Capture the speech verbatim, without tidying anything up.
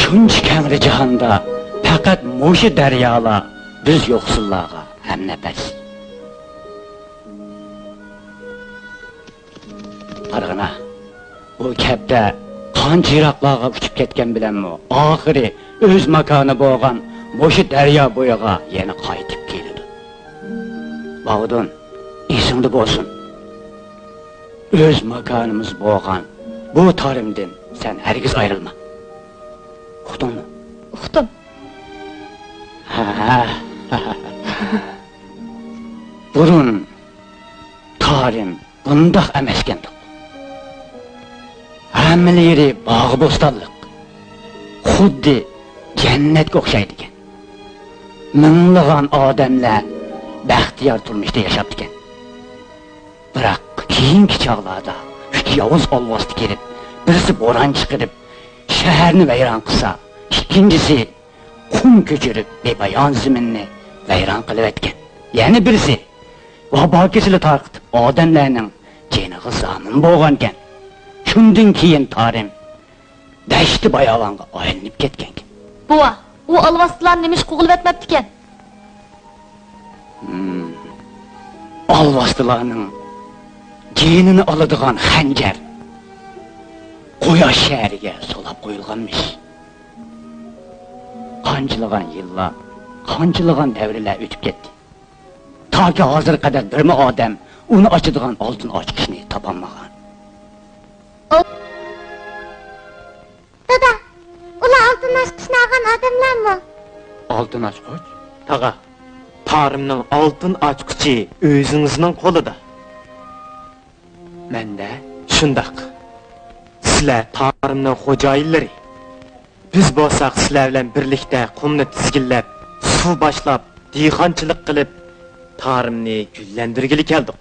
شۇنچە كەڭرى جاھاندا پەقەت مۇشۇ دەريالا بىز يوقسۇللارغا ھەمنەپەس. قارىغىنا، بۇ كەپتەر قانچە يىراقلارغا ئۇچۇپ كەتكەن بىلەنمۇ، ئاخىرى ئۆز ماكانى بولغان مۇشۇ دەريا بويىغا يەنە قايتىپ كېلىدۇ. باۋۇدۇن، ئېسىڭدە بولسۇن. ئۆز ماكانىمىز بولغان بۇ تارىمدىن سەن ھەرگىز ئايرىلما. ئۇقتۇڭمۇ؟ ئۇقتۇم. ھە. بۇرۇن تارىم بۇنداق ئەمەسكەندۇق. ھەممىلا يېرى باغ-بوستانلىق، خۇددى جەننەتكە ئوخشايدىكەن. مىڭلىغان ئادەملەر بەختىيار تۇرمۇشتا ياشاپتىكەن. بىراق كېيىنكى چاغلاردا ئۈچ ياۋۇز ئالۋاستى كېلىپ، بىرسى بوران چىقىرىپ، شەھەرنى ۋەيران قىلسا، ئىككىنچىسى قۇم كۆچۈرۈپ، بىپايان زېمىننى ۋەيران قىلىۋەتكەن. يەنە بىرسى ۋابا كېسىلى تارقىتىپ، ئادەملەرنىڭ جېنىغا زامىن بولغانىكەن. شۇندىن كېيىن تارىم دەشتى باياۋانغا ئايلىنىپ كەتكەنىكەن. بوۋا، ئۇ ئالۋاستىلار نېمىشقا قوغلىۋەتمەپتىكەن؟ ھىم. ئالۋاستىلارنىڭ جېنىنى ئالىدىغان خەنجەر قۇياش شەھىرىگە سولاپ قويۇلغانمىش. قانچىلىغان يىللار، قانچىلىغان دەۋرلەر ئۆتۈپ كەتتى. تاكى ھازىرغا قەدەر بىرمۇ ئادەم ئۇنى ئاچىدىغان ئالتۇن ئاچقۇچنى تاپالمىغان. دادا، ئۇلار ئالتۇن ئاچقۇچنى ئالغان ئادەملەرمۇ؟ ئالتۇن ئاچقۇچ؟ تاغا، تارىمنىڭ ئالتۇن ئاچقۇچى ئۆزىڭىزنىڭ قولىدا. مەندە شۇنداق. سىلەر تارىمنىڭ خوجايىنلىرى. بىز بولساق سىلەر بىلەن بىرلىكتە قۇمنى تىزگىنلەپ، سۇ باشلاپ، دېھقانچىلىق قىلىپ، تارىمنى گۈللەندۈرگىلى كەلدۇق.